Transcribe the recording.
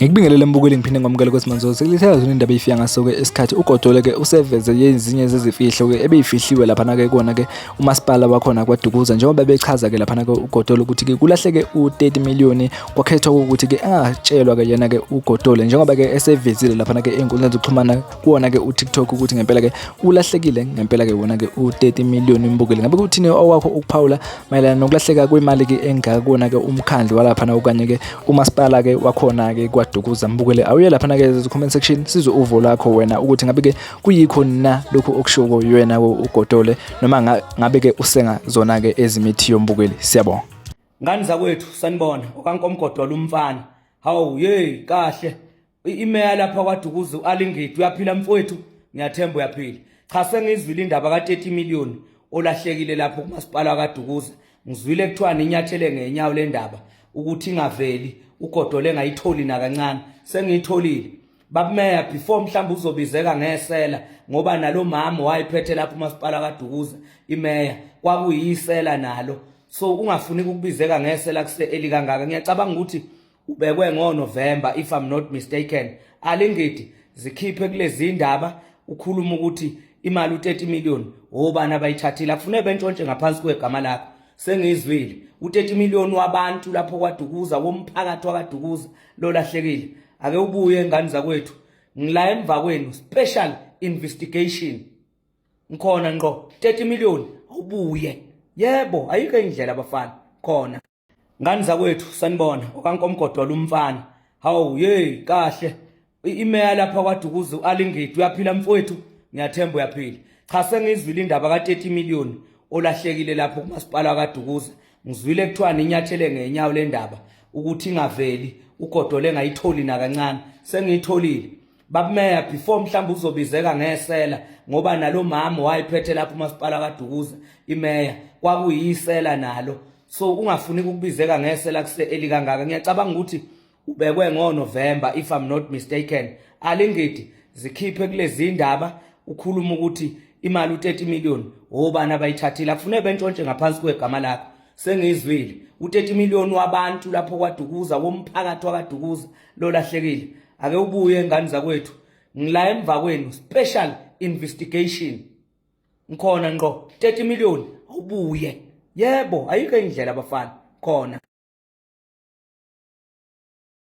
Ngikubingelele mbukeli, ngiphinde ngamukele kwesimanzo sekulithe zona indaba ifika ngaso ke isikhathi. Ugodole ke useveze yezinye zezifihlo ke ebeyifihliwe lapha ke kona ke umasipala wakhona kwaDukuza, njengoba bechaza ke lapha ke uGodole ukuthi ke kulahleke u30 million, kwakhethwa ukuthi ke angatshelwa ke yena ke uGodole, njengoba ke esevezile lapha ke ezinkundleni zokuxhumana kuwona ke uTikTok ukuthi ngempela ke ulahlekile ngempela ke wona ke u30 million. Mbukeli, ngabe kuthini owakho ukuphawula mayelana nokulahleka kwemali ke engaka kuwona ke umkhandlu walapha na okanye ke umasipala ke wakhona ke kwaDukuza? Mbukele, awuye lapha na ke comment section, sizwe uvo lakho wena ukuthi ngabe ke kuyikho na lokhu okushiwo wena uGodole, noma ngabe ke usenga zona ke ezimithiyo. Mbukeli, siyabonga. Ngani zakwethu, sanibona. Okankomgodola umfana. Hawu hey, kahle. Imeya lapha kwaDukuza uAlingidi, uyaphila mfowethu? Ngiyathemba uyaphila. Cha, sengizwile indaba ka30 million olahlekile lapho kumasipala kaDukuza. Ngizwile kuthiwa ninyathele ngenyawo le ndaba ukuthi ingaveli, uGodole engayitholi nakancane. Sengiyitholile. Babumeya, before mhlawumbe uzobizeka ngesela, ngoba nalo mama wayephethe lapho umasipala kaDukuza, imeya, kwakuyisela nalo. So ungafuni ukubizeka ngesela kuse elikangaka. Ngiyacabanga ukuthi ubekwe ngoNovember, if I'm not mistaken. Alingidi, zikhiphe kulezi indaba, ukhuluma ukuthi imali u30 million obani abayithathile. Akufuneke bentshontshe ngaphansi kwegama lakho. Sengizwile u30 million wabantu lapho kwaDukuza, womphakathi wakaDukuza lolahlekile. Ake ubuye, ngani zakwethu, ngila emva kwenu, special investigation ngikhona ngqo. 30 million awubuye. Yebo, ayikho indlela abafana khona. Ngani zakwethu, sanibona. Okankomgodola umfana. Hawu hey, kahle. Imeya lapha kwaDukuza uAlingidi, uyaphila mfowethu? Ngiyathemba uyaphila. Cha, sengizwile indaba ka30 million olahlekile lapho kumasipala kaDukuza. Ngizwile kuthiwa ninyathele ngenyawo le ndaba ukuthi ingaveli, uGodole engayitholi nakancane. Sengiyitholile. Babumeya, before mhlawumbe uzobizeka ngesela, ngoba nalo mama wayephethe lapho umasipala kaDukuza, imeya, kwakuyisela nalo. So ungafuni ukubizeka ngesela kuse elikangaka. Ngiyacabanga ukuthi ubekwe ngoNovember, if I'm not mistaken. Alingidi, zikhiphe kulezi indaba, ukhuluma ukuthi imali u30 million obani abayithathile. Akufuneke bentshontshe ngaphansi kwegama lakho. Sengizwile u30 million wabantu lapho kwaDukuza, womphakathi wakaDukuza lolahlekile. Ake ubuye, ngani zakwethu, ngila emva kwenu, special investigation ngikhona ngqo. 30 million awubuye. Yebo, ayikho indlela abafana khona.